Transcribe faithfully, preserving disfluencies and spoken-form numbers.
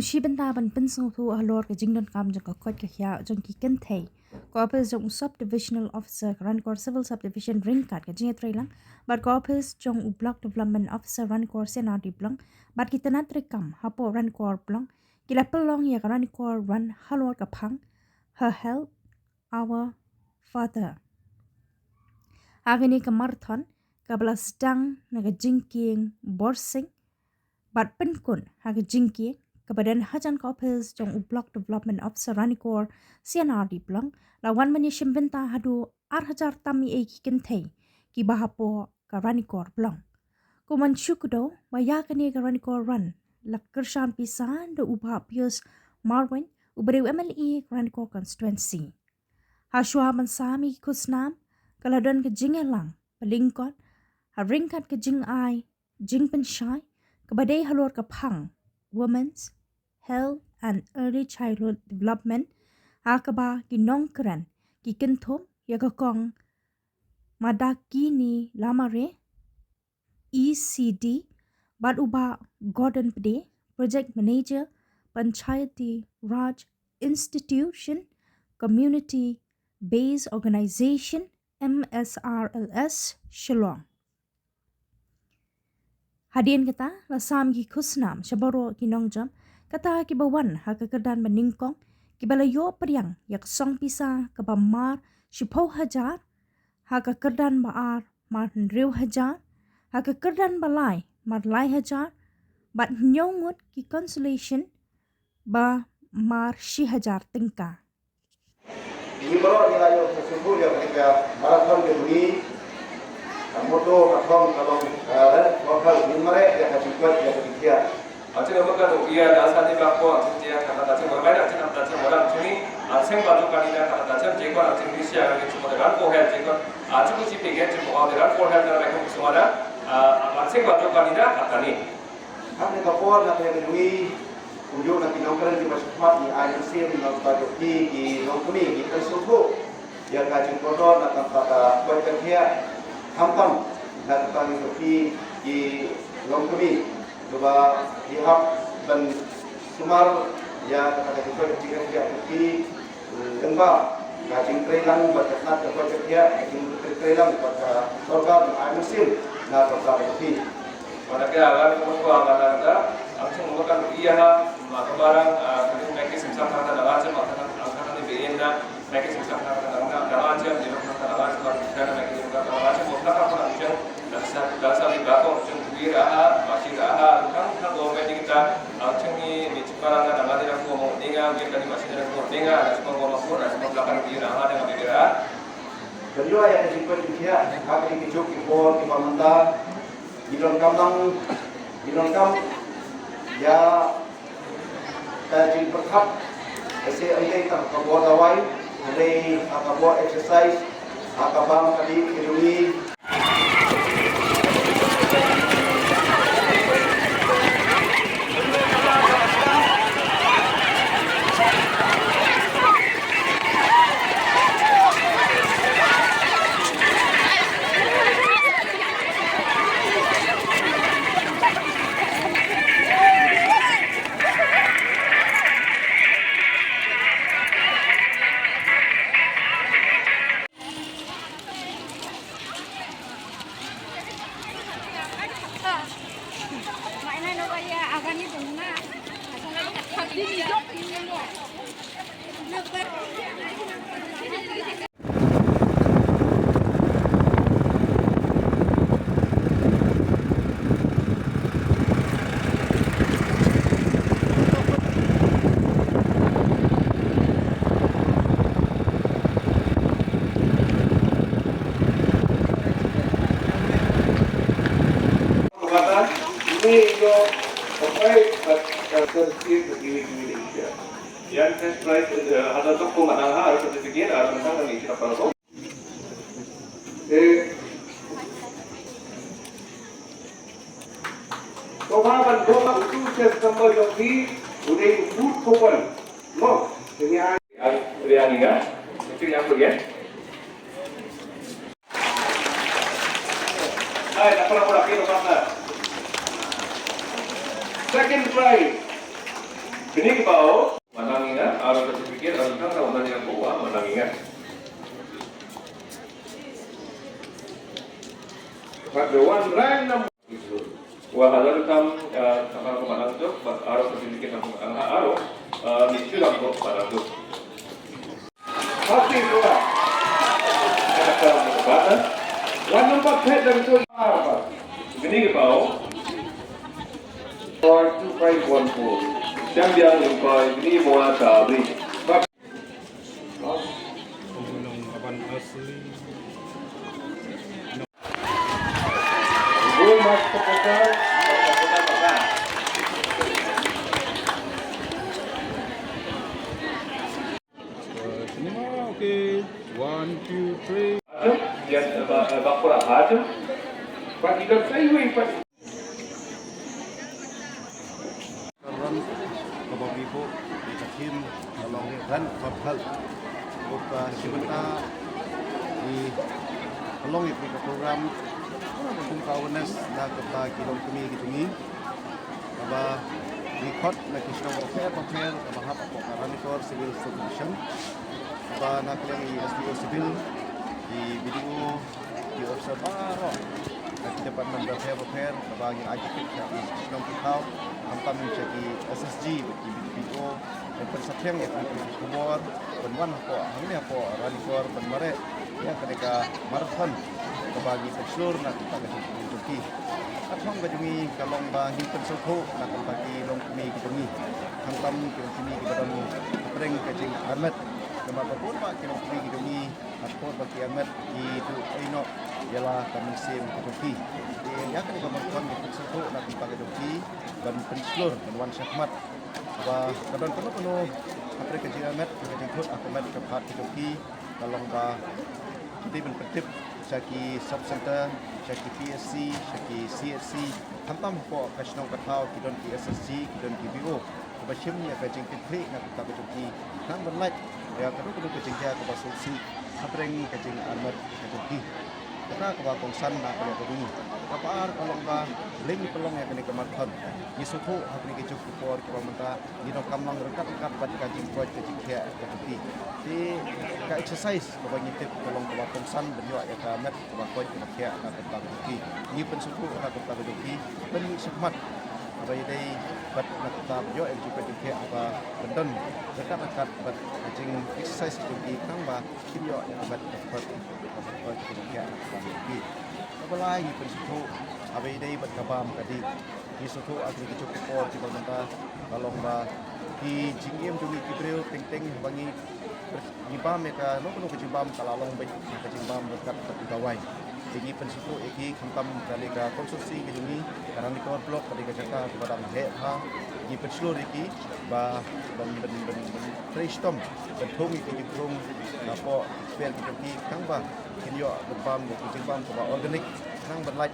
Shi bynta ban pynsngewthuh halor ka jingdonkam jong ka koit ka khiah jong ki kynthei, ka ophis jong u Sub Divisional Officer ka Ranikor Civil Subdivision ryngkat ka jingïatreilang bad ka ophis jong u Block Development Officer Ranikor C and R D Block bad ki tnat treikam hapoh Ranikor Block ki la pynlong ïa ka Ranikor Run halor ka phang Her Health, Our Father. Ha kane ka marathon kaba la sdang na ka jingkieng Borsing bad pynkut ha ka jingkieng kaba don hajan ka ophis jong u Block Development Officer Ranikor C and R D Block, la wan ban ïashim bynta haduh ar hajar tam miei ki kynthei kiba hapoh ka Ranikor Block. Kum ban shu kdew ba ïa kane ka Ranikor Run la kyrshan pisa da u Bah Pius Marwein, uba dei u M L A ka Ranikor Constituency. Hashwa ban sam ïa ki khusnam, ka la don ka jingïalang ba lyngkot ha ryngkat ka jingai jingpynshai kaba dei halor ka phang Women's Health and Early Childhood Development, ha kaba ki nongkren ki kynthup ïa ka Kong Mandakini Lamare, E C D, bad u Bah Gordon Pde, Project Manager, Panchayati Raj Institution, Community Based Organization, M S R L S, Shillong. Hadien kata, la sam ki khusnam sha baroh ki nongjop, kata kiba wan ha ka kyrdan ba nyngkong, kiba la ïoh pdiang ïa ka song pisa kaba mar shiphew hajar, ha ka kyrdan ba ar mar hynriew hajar, ha ka kyrdan ba lai mar lai hajar, bad hynñiew ngut ki consolation ba mar shi hajar tyngka. Ngi baroh ngi la ïoh sngewthuh ïa kane ka marathon ka jong ngi. Ka motto ka thong ka long, eh, red for health, ngin mareh ïa ka jingkoit ïa ka jingkhiah. Aci ka maka rukia da sa ni ka ko aci tia ka ta cim bermain aci ka ta cim orang cini. Aci ba tu kani da ka ta cim jekon aci ni sia ni cuma dengan ko health jekon. Aci ku cipi gen cuma dengan ko health da ko semua da. Aci ba tu kani da ka ta ni. Ha kane ka por na ka jong ngi, kumjuh na ki nongkren kiba shakhmat, ngi ai mynsiem na ka bynta jong phi ki nongkmie, ngi pynsngewthuh ïa ka jingkordor na ka bynta ka koit ka khiah, khamtam na ka bynta jong phi ki nongkmie kiba ngi hap ban sumar ïa ka jingkoit ka khiah jong phi. Lyngba ka jingtreilang bad ka tnat ka koit ka khiah, ka jingtreilang bad ka sorkar, ai mynsiem na ka sorkar ka phi. Pada ka agar ko ko agar na ka ang chung mo kan iya ha ma ka barang, ah, ka jing package sim sam na ka na ka jing ma ka ang ka ni be na package sim sam na ka na ka jing ni na ka na ka jing ma ka na package sim sam na ka jing mo ka ka ang chung. Dasa, dasa ni ba ko chung wi raha, masi raha, ang ka go me ni kita, ang chung ni ni chipara na na ni ko mo ni nga, ni ka ni masi na ko ni nga, na ko mo mo na ko lakan wi raha na wi raha. Kynjoh ïa ka jingkoit jingkhiah, ha kine ki juk ki por kiba mynta, ngi donkam lang, ngi donkam ïa ka jingpyrkhat, ka se ym dei tang ha ka bor dawai, hynrei ha ka bor exercise, ha ka bam ka dih ka jong ngi. Yan first prize, eh, hada tok ko mana ha, certificate, ada tentang ni kita perlu. Eh, to ba ban bok tu ses number jong phi, u dei u booth coupon. Mo, ini ai. Ai, ini ai ni nga. Itu yang pergi. Hai, nak pernah pernah kira pasal. Second prize. Kini ki ba u, manang ingat, aro certificate, aro tang tang manang ingat, u, manang ingat. Pat the one rank number. Wa hala tam, eh, sama ko manang tu, pat aro certificate ko manang ha aro, eh, ni chu dang ko manang tu. Pati pula. Kata mukbana. Wan nampak phet dan tu. Bini ke bau. Five two five one four. Siang dia lumpai bini mua tabi. Bak. Abang asli. Rumah keputar. Cinema, okay. One, two, three. Yan, eh, ba, eh, ba pura hajam. Pak, kita try wei, Pak. Karan kaba bibo di ka theme ka long ran for health. Bad ka shibynta di ka long ïa ka program kum ka awareness na ka bynta ki longkmie ki jong ngi. Kaba ngi khot na ki shnong bapher bapher kaba hap hapoh ka Ranikor Civil Subdivision. Kaba na ka liang i S D O Civil, i B D O, ki officer baroh na ki department bapher bapher kaba ngi ai ki tip sha ki shnong ki thaw, khamtam sha ki S S G bad ki B D P O, ban pynsaphriang ïa ki khubor ban wan hapoh hangne hapoh Ranikor ban mareh ïa kane ka marathon kaba ngi pynshlur na ka bynta ka jong ki. Ka thong ka jong ngi ka long ba ngi pynsngewthuh na ka bynta ki longkmie ki jong ngi, khamtam ki longkmie kiba don hapdeng ka jingarmet. Namar ba bun bah ki longkmie ki jong ngi hato ba ki armet ki duh ei noh ïa la ka mynsiem ka jong ki. Te ïa kane ka marathon ngi pynsngewthuh na ka bynta ka jong ki ban pynshlur ban wan shakhmat. Ba ka don kano kano hapdeng ka jingarmet ka jingthut ha ka met ka phad ka jong ki, ka long ba ki dei ban pyntip sha ki sub center, sha ki P S C, sha ki C H C, khamtam hapoh ka shnong ka thaw ki don ki S S G, ki don ki V O. Kaba shim ïa ka jingkitkhlieh na ka bynta ka jong ki, khnang ban lait ïa kano kano ka jingjia kaba sngewsih hapdeng ka jingarmet ka jong ki. Kata kaba kongsan na ka liang ka jong ngi. Kaba ar ka long ba lei ngi pynlong ïa kane ka marathon, ngi sngewthuh ha kine ki juk ki por kiba mynta ngi donkam lang ryngkat ryngkat bad ka jingkoit ka jingkhiah ka jong ki. Te ka exercise kaba ngi tip ka long kaba kongsan ban ïoh ïa ka met kaba koit kaba khiah na ka bynta ka jong ki. Ngi pynsngewthuh na ka bynta ka jong ki ban mih shakhmat. Haba ïadei bad na ka bynta ban ïoh ïa ka jingkoit jingkhiah haba ban don ryngkat ryngkat bad ka jing exercise ka jong ki khnang ba kin ïoh ïa ka met kaba koit kaba koit kaba khiah na ka bynta ka jong ki. Kaba lai ngi pynsngewthuh haba ïadei bad ka bam ka dih. Ngi sngewthuh ha kine ki juk ki por kiba mynta ka long ba ki jingim jong ngi ki briew teng teng haba ngi ngi bam ïa kano kano ka jingbam ka la long beit ka jingbam ryngkat bad u dawai. Te ngi pynsngewthuh ïa ki khamtam kane ka constituency ka jong ngi ka Ranikor Block ka dei ka jaka kaba dang heh bha. Ngi pynshlur ïa ki ba ban ban ban ban trei shitom ban thung ïa ki jingkrung napoh ki kper ki jong ki khnang ba kin ïoh ban bam ïa ki jingbam kaba organic khnang ban lait